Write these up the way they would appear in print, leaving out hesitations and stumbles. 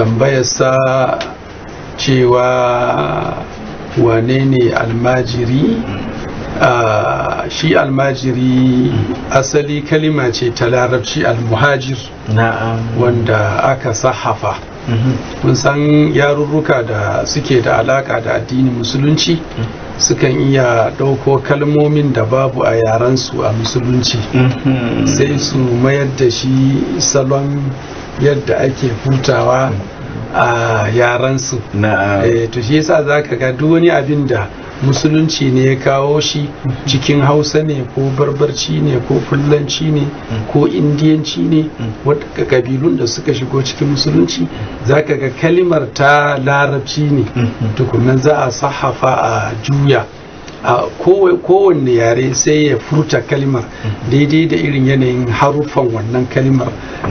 Tambayarsa cewa wane ne almajiri? Shi almajiri asali kalima ce ta Larabci, almuhajir, wanda aka sahafa. Mun san yarurruka da suke da alaka da addinin Musulunci sukan iya ɗauko kalmomin da babu a yarensu a Musulunci, sai su mayar da shi salon yadda ake hutawa a yarensu. To shi yasa za ka ga duk wani abin da Musulunci ne ya kawo shi cikin Hausa ne, ko Barbarci ne, ko Fulanci ne, ko Indiyanci ne, wadda kabilun da suka shigo cikin Musulunci, za ka ga kalimar ta Larabci ne, tukunan za a sahafa, a juya a kowanne yare, sai ya furta kalimar daidai da irin yanayin haruffan wannan kalimar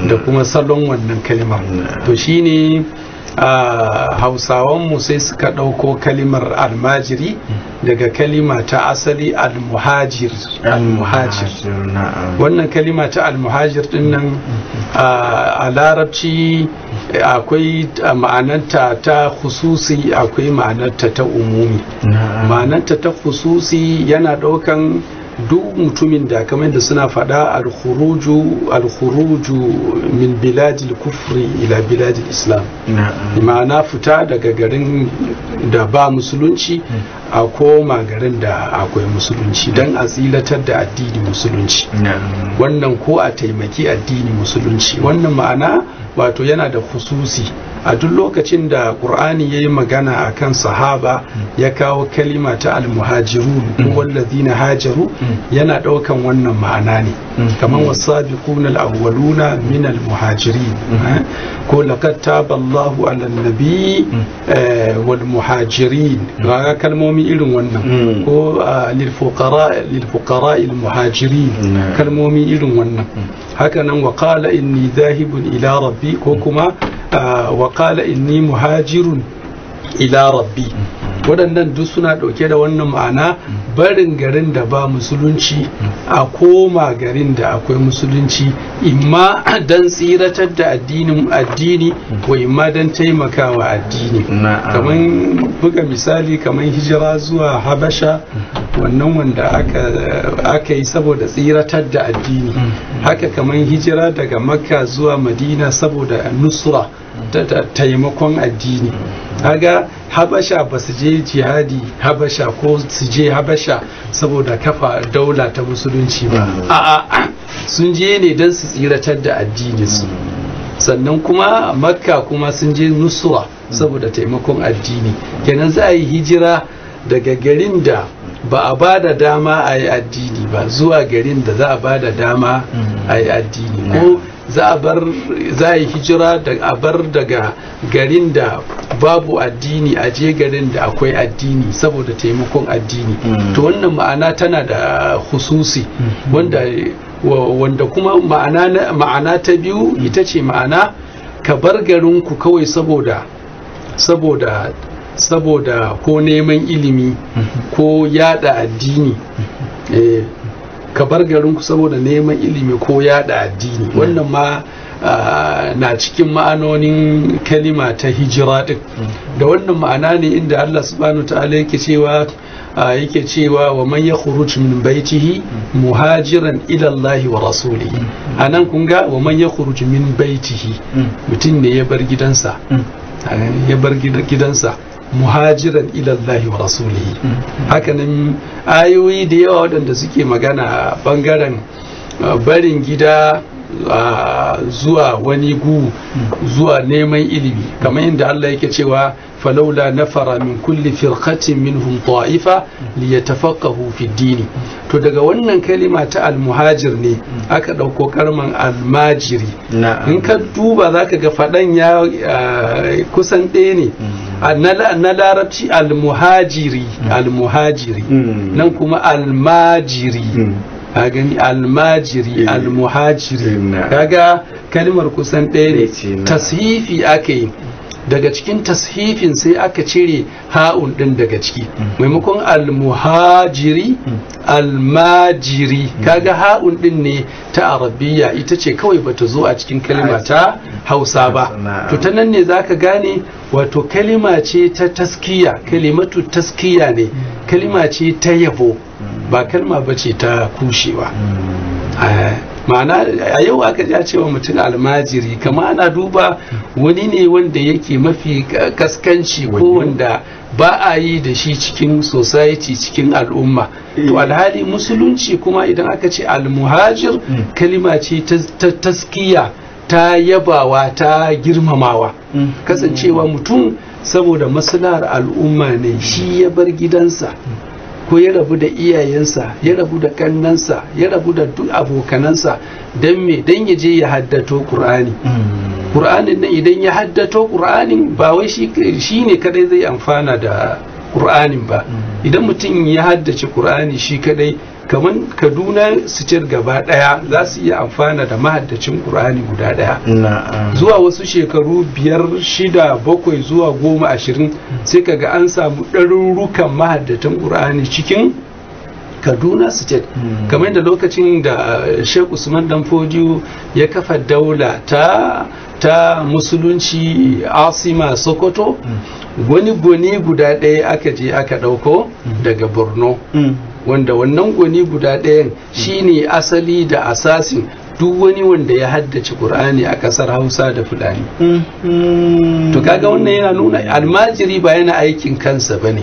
da kuma salon wannan kalimar. To shine Hausawanmu sai suka ɗauko kalimar almajiri daga kalima ta asali almuhajir. Almuhajir, wannan kalima ta almuhajir din nan a Larabci akwai ma'anarta ta khususi, akwai ma'anarta ta umumi. Ma'anarta ta khususi yana ɗaukan duk mutumin da, kamar da suna faɗa, alkhuruju min biladil kufri ila biladil islam, ma'ana fita daga garin da ba Musulunci a koma garin da akwai Musulunci, don a tsilatar da addini Musulunci wannan, ko a taimaki addini Musulunci. Wannan ma'ana wato yana da khususi. A duk lokacin da Ƙur'ani ya yi magana a kan sahaba, ya kawo kalima ta almuhajirun ko wallazina hajaru, yana ɗaukan wannan ma'ana ne, kamar wasabiquna al-awwaluna min al-muhajirin, ko laqad taba Allahu ala nabi wal muhajirin, ga kalmomi irin wannan, ko lil fuqara al muhajirin, kalmomi irin wannan. Haka nan wa qala inni dhahibun ila rabbi, ko kuma wa qala inni muhajirun ila rabbi. Waɗannan duk suna ɗauke da wannan ma'ana, barin garin da ba Musulunci a koma garin da akwai Musulunci, imma don tsiratar da addinin addini ko imma don taimakawa addini. Kamar buga misali, kamar hijira zuwa Habasha, wannan wanda aka yi saboda tsiratar da addini. Haka kamar hijira daga Makka zuwa Madina saboda nusra da taimakon addini. Kaga Habasha ba su je jihadi Habasha ko su je Habasha saboda kafa daula ta Musulunci ba. A'a, sun je ne don su tsiratar da addini su. Sannan kuma Makka kuma sun je nusra saboda taimakon addini. Kenan za a yi hijira daga garin da ba a ba da dama a yi addini ba zuwa garin da za a ba da dama a yi addini, ko za a yi hijira da a bar daga garin da babu addini a je garin da akwai addini saboda taimakon addini. To wannan ma'ana tana da hususi, wanda kuma ma'ana ta biyu ita ce ma'ana ka bar garinku kawai saboda ko neman ilimi ko yada addini. Ka bar garinku saboda neman ilimi ko yada addini, wannan ma na cikin ma'anonin kalima ta hijira din. Da wannan ma'ana ne inda Allah subhanahu ta'ala yake cewa wa man yakhruj min baitihi muhajiran ila Allah wa rasulihi. Anan kun ga wa man yakhruj min baitihi, mutum ne ya bar gidansa, ya bar gidansa muhajiran ila Allah wa rasulihi. Hakanan ayoyi da yawa waɗanda suke magana a bangaren barin gida zuwa wani gu, zuwa neman ilimi, kamar inda Allah yake cewa falaula nafara min kulli firqatin minhum ta'ifa liyatafaqahu fi dini. To daga wannan kalima ta almuhajir ne aka ɗauko kalman almajiri. In ka duba zaka ga faɗan ya kusan ɗaya ne. Na Larabci almuhajiri, almuhajiri, nan kuma almajiri. Ka gani, almajiri, almuhajiri, kaga kalmar kusan ɗaya ne. Tashifi aka yi. Daga cikin tashifin sai aka cire ha'un din daga ciki, maimakon almuhajiri, almajiri. Kaga ha'un din ne ta Arabiya, ita ce kawai bata zo a cikin kalma ta Hausa ba. To ta nan ne zaka gane wato kalima ce ta taskiya, kalimatu taskiya ne, kalima ce ta yabo, ba kalma ba ce ta kushewa. Ma'ana a yau aka ja cewa mutum almajiri kama ana duba wani ne wanda yake mafi kaskanci ko wanda ba a yi da shi cikin society, cikin al'umma. To alhali musulunci kuma idan aka ce almuhajir kalima ce ta taskiya, ta yabawa, ta girmamawa. Kasancewa mutum saboda maslahar al'umma ne shi ya bar gidansa, ko ya rabu da iyayensa, ya rabu da kannansa, ya rabu da duk abokanansa, don me? Don ya je ya haddato Qur'ani. Qur'anin nan idan ya haddato Qur'anin ba wai shi ne kadai zai amfana da Qur'anin ba. Idan mutum ya haddace Qur'ani shi kadai, kamar Kaduna State gaba daya za su iya amfana da mahaddacin Qur'ani guda daya. Zuwa wasu shekaru 5, 6, 7 zuwa 10, 20 sai kaga an samu ɗarurukan mahaddatan Qur'ani cikin Kaduna State. Kamar da lokacin da Sheikh Usman Dan Fodiyo ya kafa daula ta musulunci Asima Sokoto, wani gwani guda ɗaya aka je aka ɗauko daga Borno, wanda wannan gwani guda ɗayan shine asali da asasin duk wani wanda ya haddace Qur'ani a ƙasar Hausa da Fulani. To kaga wannan yana nuna almajiri ba yana aikin kansa bane,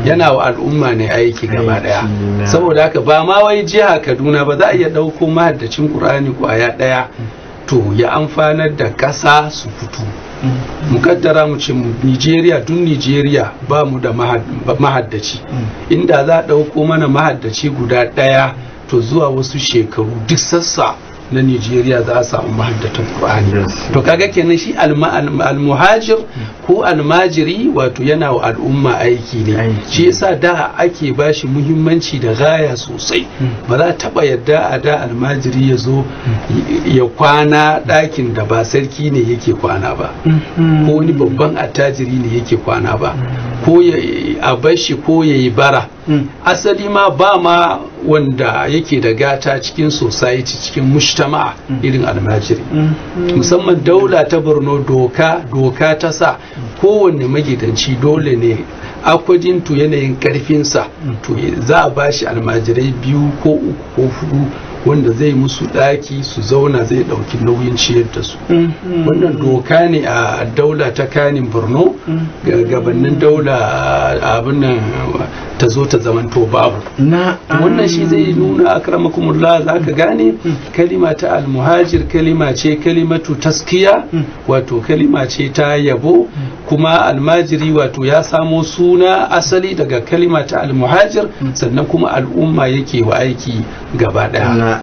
yana wa al'umma ne aiki gaba ɗaya. Saboda haka ba ma wai jiha Kaduna ba za a iya ɗauko mahaddacin Qur'ani kwaya ɗaya to ya amfanar da ƙasa su fito. Mukaddara mu ce Nigeria, duk Nigeria ba mu da mahaddaci. Inda za a ɗauko mana mahaddaci guda ɗaya, to zuwa wasu shekaru duk sassa na Nigeria za a samu mahaddatan Qur'ani. To kaga kenan shi almuhajir ko almajiri wato yana wa al'umma aiki ne. Shi yasa da ake bashi muhimmanci da gaya sosai. Ba za taba yadda a da almajiri ya zo ya kwana ɗakin da ba sarki ne yake kwana ba, ko wani babban attajiri ne yake kwana ba, ko a bashi ko ya yi bara. Asali ma ba ma wanda yake da gata cikin society, cikin mujtama'a irin almajiri. Musamman daula ta Borno, doka ta sa kowanne magidanci dole ne according to yanayin karfinsa to za a bashi almajirai 2 ko 3 ko 4 wanda zai musu daki su zauna, zai dauki nauyin ciyar da su. Wannan doka ne a daula ta Kanin Borno, gabanin daula abin nan ta zo ta zamanto babu. Wannan shi zai nuna akramakumullah, za ka gane kalima ta almuhajir kalima ce kalimatu taskiya, wato kalima ce ta yabo. Kuma almajiri wato ya samo suna asali daga kalima ta almuhajir, sannan kuma al'umma yake wa aiki gaba daya.